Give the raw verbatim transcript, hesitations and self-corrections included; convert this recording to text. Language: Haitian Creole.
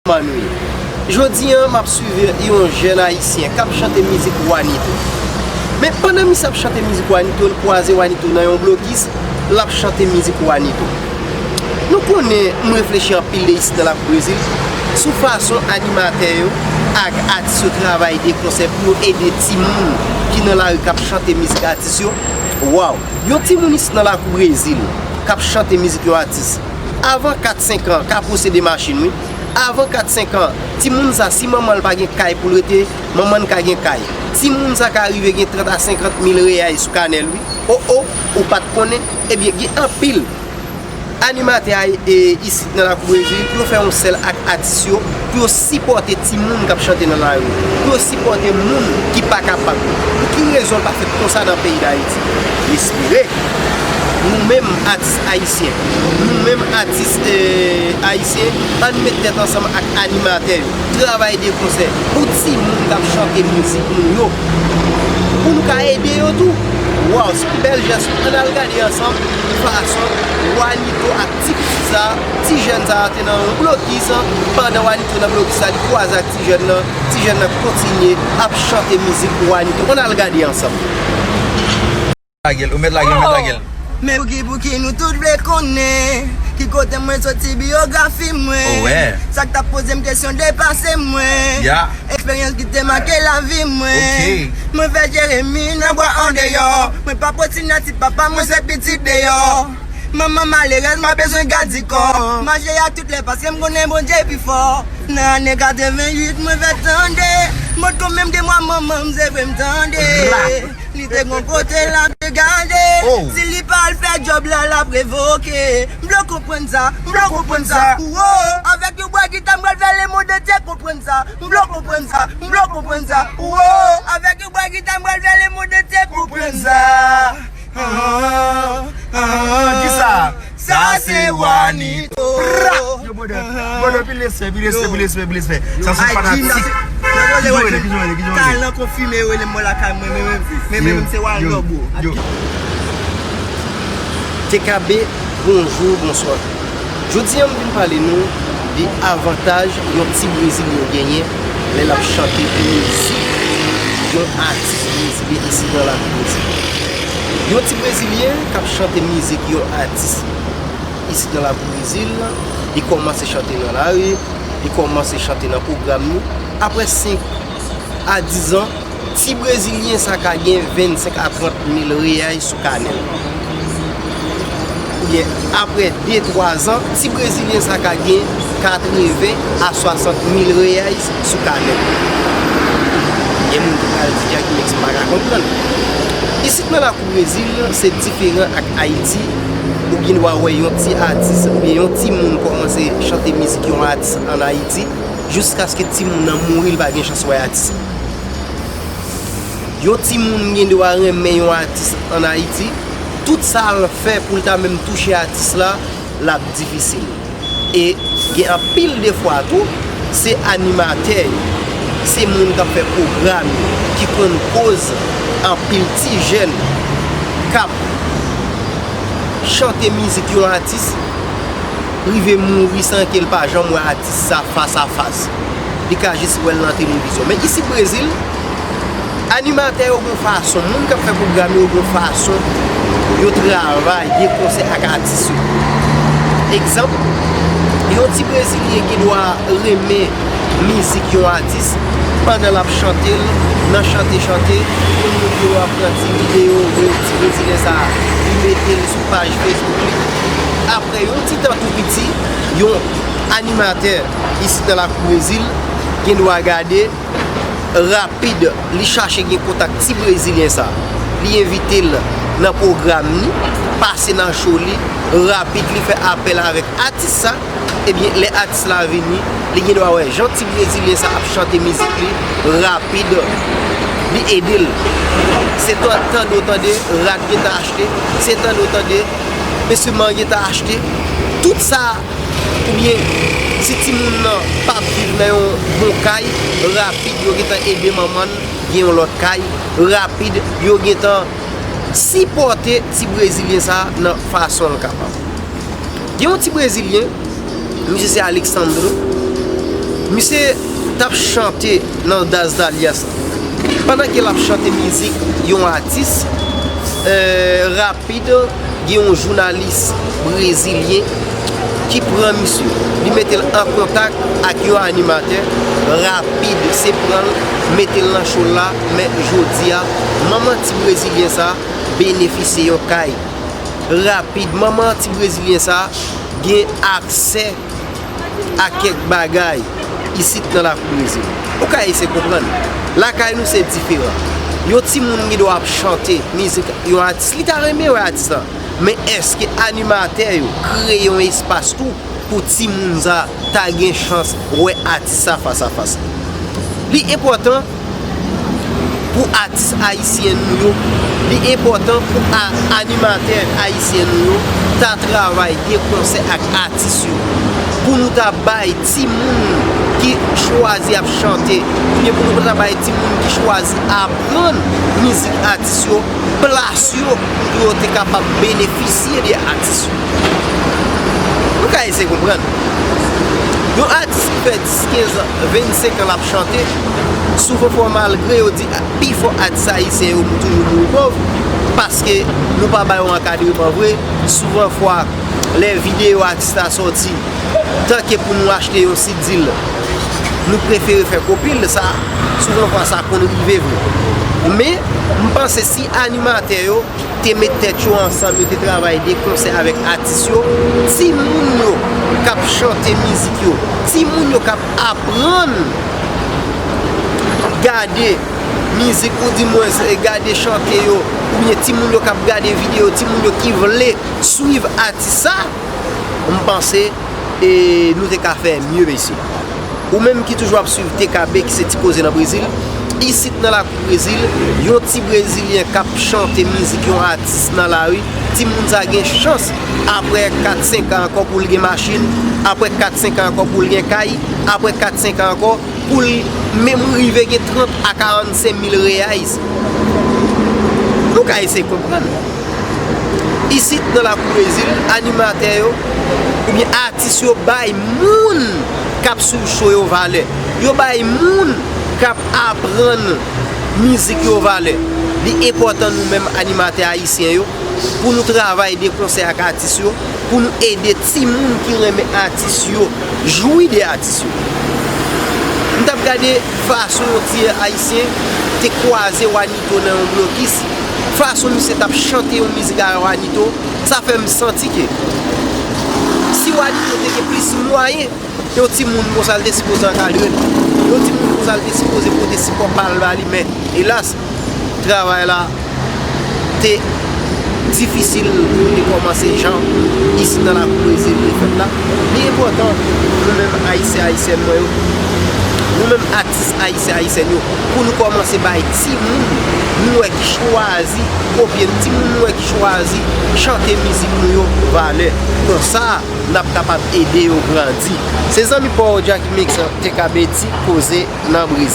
Kòman nou ye? Jodi a, m ap swiv yon jèn ayisyen k ap chante mizik Wanito. Men pandan misye ap chante mizik Wanito, l kwaze Wanito nan yon blokis, l ap chante mizik Wanito. Nou konnen, m reflechi anpil de isit nan Lakou Brezil, sou fason animatè yo ak atis yo travay de konsè pou yo ede timoun ki nan lari k ap chante mizik atis yo. Waw! Yon timoun isit nan Lakou Brezil k ap chante mizik yon atis, avan kat senk an, ka posede machin, wi. Avan kat senk an, timoun sa, si manman l pa gen kay pou l rete, manman l ka gen kay. Timoun sa ka rive gen trant a senkant mil reyay sou kanè l, wi. O, o, ou pa t konnen? Ebyen, gen anpil animatè a, e, isit nan Lakou Brezil pou yo fè yon sèl ak atis yo, pou yo sipòte timoun k ap chante nan lari, pou yo sipòte moun ki pa kapab. Pou ki rezon l pa fèt konsa nan peyi Dayiti? M espere nou menm atis ayisyen, nou menm atis, eh, ayisyen, ann met tèt ansanm ak animatè yo, travay de konsè pou timoun k ap chante mizik nou yo, pou nou ka ede yo tou. Waw, se yon bèl jès. Ann al gade ansanm fason Wanito ak ti piti sa, ti jèn sa te nan yon blokis, pandan Wanito nan blokis la, li kwaze ak ti jèn nan, ti jèn nan kontinye ap chante mizik Wanito. Ann al gade ansanm. Lage l, ou mèt lage l, ou mèt lage l. Men pouki, pouki nou tout vle konnen ki kote mwen soti, biyografi mwen. Oh, wè. Sa k t ap poze m kesyon depase mwen. Ya. Eksperyans ki te make lavi mwen. Ok. Mwen fè Jeremi nan bwa andeyò. Mwen pa pwostinati, papa mwen se pitit deyò. Manman malerèz, mwen bezwen gadikò. Mache a tout lè paske m konnen Bondye pi fò. Nan ane katreventuit, mwen fè tande. Mwen konn menm de mwa manman m, se vre m tande. Rap. Li te gon kote l ap te gade. Oh. Si li pa al fè djòb la, l ap revoke. M vle w konprann sa, m vle w konprann sa. Wo, avèk yon bwa gita, m pral fè lemonn antye konprann sa. M vle w konprann sa, m vle w konprann sa. Wo, avèk yon bwa gita, m pral fè lemonn antye konprann sa. Ah, ah, ah. Kisa? Sa se Wanito. Yo, brother. Brother, pil respè, pil respè, pil respè, pil respè. Sa se fanatik. Ki jwe li, ki jwe li, ki jwe li? Talan konfime, yo rele m lakay mwen, men, men, men, men, se Waldo, bro. T K B, bonjou, bonswa. Jodi a, m vin pale nou de avantaj yon ti brezilyen genyen lè l ap chante mizik yon atis brezilyen isit nan Lakou Brezil. Yon ti brezilyen k ap chante mizik yon atis isit nan Lakou Brezil, li kòmanse chante nan lari, li kòmanse chante nan pwogram nou. Apre senk a diz an, ti brezilyen sa ka gen vennsenk a trant mil reyay sou kanè l. Oubyen, apre de, twa zan, ti brezilyen sa ka gen katreven a swasant mil reyay sou kanè l. Gen moun ki pral di Jacky Mix pa ka konprann. Isit nan Lakou Brezil, se diferan ak Ayiti. Ou gen dwa wè yon ti atis oubyen yon timoun kòmanse chante mizik yon atis ann Ayiti, jiskaske timoun nan mouri, l pa gen chans wè atis la. Yon timoun gen dwa renmen yon atis ann Ayiti, tout sa l fè pou l ta menm touche atis la, l ap difisil. E gen anpil de fwa tou, se animatè yo, se moun k ap fè pwogram yo ki konn koz anpil ti jèn k ap chante mizik yon atis rive mouri san ke l pa janm wè atis sa fas a fas. Li ka jis wè l nan televizyon. Men isit Brezil, animatè yo gon fason, moun k ap fè pwogram yo gon fason yo travay de konsè ak atis yo. Egzanp, yon ti brezilyen gen dwa renmen mizik yon atis pandan l ap chante l, nan chante chante, moun yo ap pran ti videyo, ti brezilyen sa a, li mete l sou paj Facebook li. Apre yon ti tan tou piti, yon animatè isit nan Lakou Brezil gen dwa gade rapid, li chache gen kontak ti brezilyen sa. Li envite l nan pwogram li, pase nan show li, rapid li fè apèl avèk atis sa, ebyen, lè atis la vini, li gen dwa wè jan ti brezilyen sa ap chante mizik li, rapid, li ede l. Se tan, tande w tande, rad gentan achte, se tande w tande, enstriman gentan achte. Tout sa, oubyen si timoun nan p ap viv nan yon bon kay, rapid yo gentan ede manman l gen yon lòt kay, rapid yo gentan sipòte ti brezilyen sa nan fason l kapab. Gen yon ti brezilyen, misye se Alexandro, misye t ap chante nan Das Dalias la. Pandan ke l ap chante mizik yon atis, eh, rapid, gen yon jounalis brezilyen ki pran misye. Li mete l an kontak ak yon animatè, rapid, se pran l, mete l nan show la, men jodi a, manman ti brezilyen sa benefisye yon kay. Rapid, manman ti brezilyen sa gen aksè a kèk bagay isit nan lakou Brezil. Ou ka eseye konprann. Lakay nou se diferan. Yon timoun gen dwa ap chante mizik yon atis, li ta renmen wè atis la. Men èske animatè yo kreye yon espas tou pou timoun sa ta gen chans wè atis sa fas a fas? Li enpòtan pou atis ayisyen nou yo, li enpòtan pou a-, animatè ayisyen nou yo ta travay de konsè ak atis yo. Pou nou ta bay timoun ki chwazi ap chante, oubyen pou nou ta bay timoun ki chwazi aprann mizik atis yo, plas yo, pou yo te kapab benefisye de atis yo. Nou ka eseye konprann. Yon atis ki fè dis, kenz an, vennsenk an l ap chante, souvan fwa malgre yo di pifò atis ayisyen yo toujou mouri pòv, paske nou pa ba yo ankadreman vre, souvan fwa lè videyo atis la sòti, tanke pou nou achte yon C D l, nou prefere fè kopi l, sa, souvan fwa sa konn rive vre. Men, m panse si animatè yo te met tèt yo ansanm, yo te travay de konsè avèk atis yo, timoun yo k ap chante mizik yo, timoun yo k ap aprann gade mizik, oudimwens, eh, gade chante yo, oubyen timoun yo k ap gade videyo, timoun yo ki vle swiv atis sa, m panse, e, nou te ka fè mye, mesye. Ou menm ki toujou ap swiv T K B, ki se Ti Koze nan Brezil, isit nan lakou Brezil, yon ti brezilyen k ap chante mizik yon atis nan lari, timoun sa gen chans, apre kat senk an ankò, pou l gen machin, apre kat senk an ankò, pou l gen kay, apre kat senk an ankò, pou l menm rive gen trant a karannsenk mil reais. Nou ka eseye konprann. Isit nan lakou Brezil, animatè yo, oubyen atis yo bay moun k ap swiv show yo valè. Yo bay moun k ap aprann mizik yo valè. Li enpòtan nou menm animatè ayisyen yo, pou nou travay de konsè ak atis yo, pou nou ede timoun ki renmen atis yo jwi de atis yo. M t ap gade fason yon ti ayisyen te kwaze Juanito nan yon blokis, fason misye t ap chante yon mizik a Juanito, sa fè m santi ke si Juanito te gen plis mwayen, yon timoun konsa l te sipoze ankadre l. Yon timoun konsa l te sipoze pote sipò pa l ba li, men, elas, travay la te difisil pou l te kòmanse jan isit nan lakou Brezil li fèt la. Li enpòtan, nou menm Ayisyen, Ayisyèn mwen yo, nou menm atis Ayisyen, Ayisyèn yo, pou nou kòmanse bay timoun nou wè ki chwazi kopye n, timoun nou wè ki chwazi chante mizik nou yo valè. Konsa, n ap kapab ede yo grandi. Se zanmi pa w Jacky Mix, T K B, Ti Koze nan Brezil.